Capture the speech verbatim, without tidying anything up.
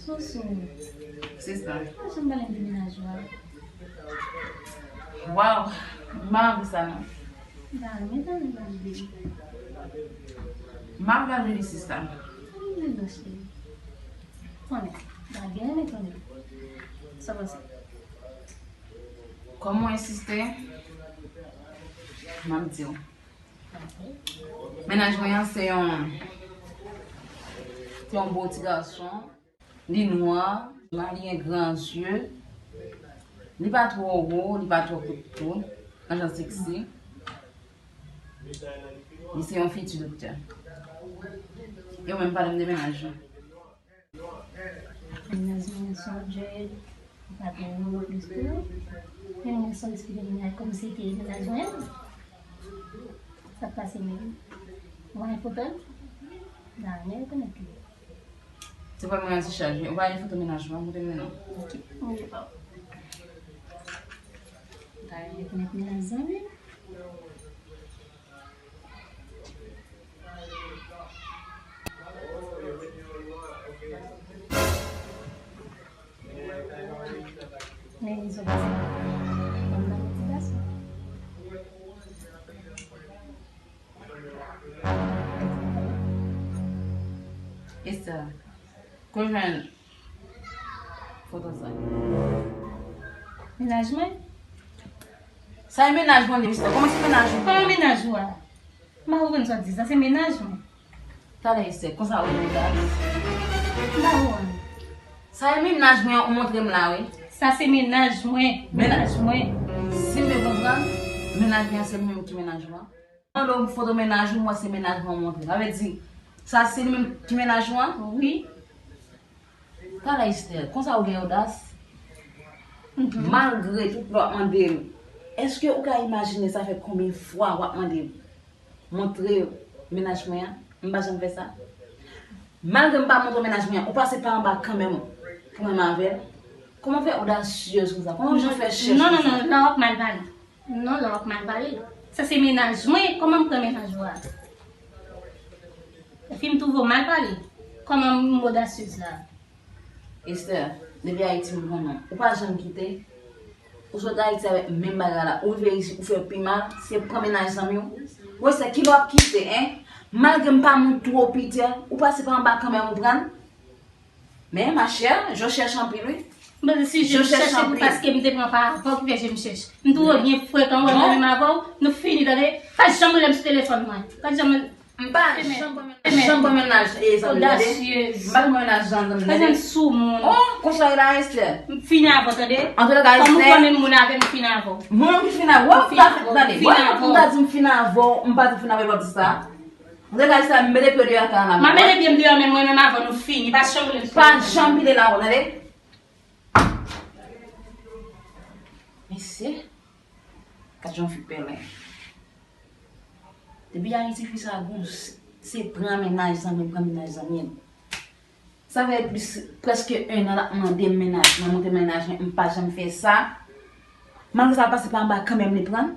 Soso. Sista. Mwen janm pale m de menaj ou a. Waw, m pa anvi sa non. Ba, men tande m ap di. M pa anvi li sista. Mwen non cheri. Konnen, ba gen renmen konnen. Sa panse? Kòm ou ensiste, m ap di w. Mennaj mwen an se yon, se yon bon ti gason. Li nwa, li gen gran zye. Li pa twò wo, li pa twò kout tou. Yon jan seksi. Li se yon fiti doktè. E ou menm, pale m de mennaj ou. Mennaj mwen se yon djèl, li pa gen yon mo plis pou yo. Men mwen sot esplike mennaj kòm se te mennaj mwen. Sa k pase menm? Ou pa gen foto l? Nan, men rekonèt li. Se pa mennaj se chaje. Ou pa gen foto mennaj mwen, montre m non. Ok, montre pa w. Ou pa gen rekonèt mennaj zanmi. Men li sot pase. Mwen pa ti gason. Esther, kote w jwenn foto sa? Mennaj mwen? Sa e mennaj mwen, Esther. Kòman se mennaj ou? Kòman mennaj ou a? M pa konprann sa w di. Sa se mennaj mwen. Talè Esther, konsa ou gen odas? M pa konprann. Sa e mennaj mwen an ou montre m la, wi. Sa se mennaj mwen. Mennaj mwen. Si m te konprann, mennaj mwen an se li menm ki mennaj mwen. Mande w foto mennaj ou, m wè se mennaj mwen ou montre. Sa vle di, sa se li menm ki mennaj ou an? Wi. Talè Esther, konsa ou gen odas? Mhm. Malgre tout lè w ap mande m, èske ou ka imajine sa fè konbyen fwa w ap mande m montre mennaj mwen an? M pa janm fè sa. Malgre m pa montre w mennaj mwen an, ou pase pa anba kanmenm pou menm avè l. Kòman w fè odasyez konsa? Kòman w fè chèch konsa? Non, non, non, la w ap mal pale. Non, la w ap mal pale. Sa se mennaj mwen, kòman m pran mennaj ou a? Epi m twouve w mal pale. Kòman m odasyez la? Esther, depi Ayiti m konnen w. Ou pa janm kite. Ou sot Ayiti avèk menm bagay la. Ou rive isit, ou fè pi mal. Se pran mennaj zanmi w. Ou wè se kilè w ap kite, en? Malgre m pa moun twò pitè, ou pase pa anba kanmenm ou pran l. Men, ma chère, je cherche anpil, wi. Mwen, si je cherche, se paske m te pran pa avè w ki fè je m chèche. M twouve w byen frekan, wè, mwen menm avè w, nou fini, tande. Pa janm rele m sou telefòn mwen. Pa janm M pa janm pran mennaj, janm pran mennaj, e, zanmi, tande. M pa pran mennaj, janm, zanmi, tande. Pa janm sou moun. Oh, konsa w ye la, Esther. M fini avè w, tande. Antouka, Esther. Kòm ou pa menm moun avè m, m fini avè w. Mwen menm ki fini avè w, tande. Mwen menm m ta di m fini avè w, m pa di m fini avè w, w ap di sa. Antouka, Esther, m mete pye w deyò kay la. M a mete pye m deyò, men mwen menm avè w, nou fini. Pa janm rele m sou telefòn. Pa janm pile la, w tande. Mesye, gad jan fi pèlen. Depi Ayiti fi sa bon, se pran mennaj zanmi, pran mennaj zanmi. Sa fè plis, prèske en an l ap mande m mennaj mwen, montre mennaj mwen, m pa janm fè sa. Malgre sa, l pase pa anba kanmenm li pran.